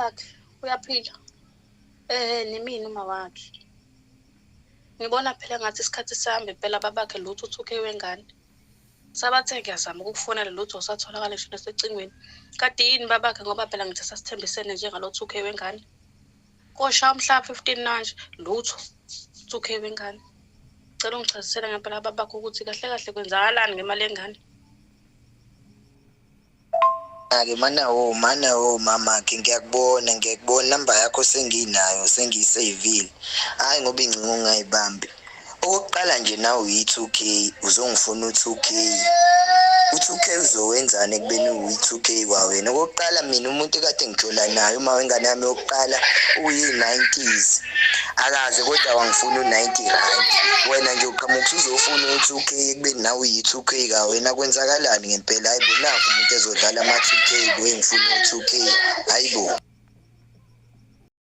Babakhe uyaphila. Nimina uma wakhe. Ngibona phela ngathi isikhathi sihamba impela babakhe lutho u-2K wengane. Sabathe ngiyazama ukukufonela lutho usatholakala ngisho nasecingweni. Kade yini babakhe ngoba phela ngithi sasithembisene njengalo 2K wengane. Koshaya umhla 15 manje lutho 2K wengane. Cela ungichazisele ngempela babakhe ukuthi kahle kahle kwenzakalani ngemali yengane. Ke mana wo mana wo mamakhe, ngiyakubona ngiyakubona, namba yakho senginayo, sengiyiseyivile. Hhayi ngoba ingcingo ungayibambi. Okokuqala nje nawe uyi-2K, uzongifuna u-2K. U-2K uzowenzani ekubeni uyi-2K kwawena? Okokuqala mina umuntu ekade ngijola naye, uma wengane yami yokuqala, uyi-90s, akaze kodwa wangifuna u-90 rand. Wena nje uqhamuka usuzofuna u-2K ekubeni nawe uyi-2K kawena. Kwenzakalani ngempela? Hayi bo, naku umuntu ezodlala ama-2K kuye ngifuna u-2K. Hayi bo.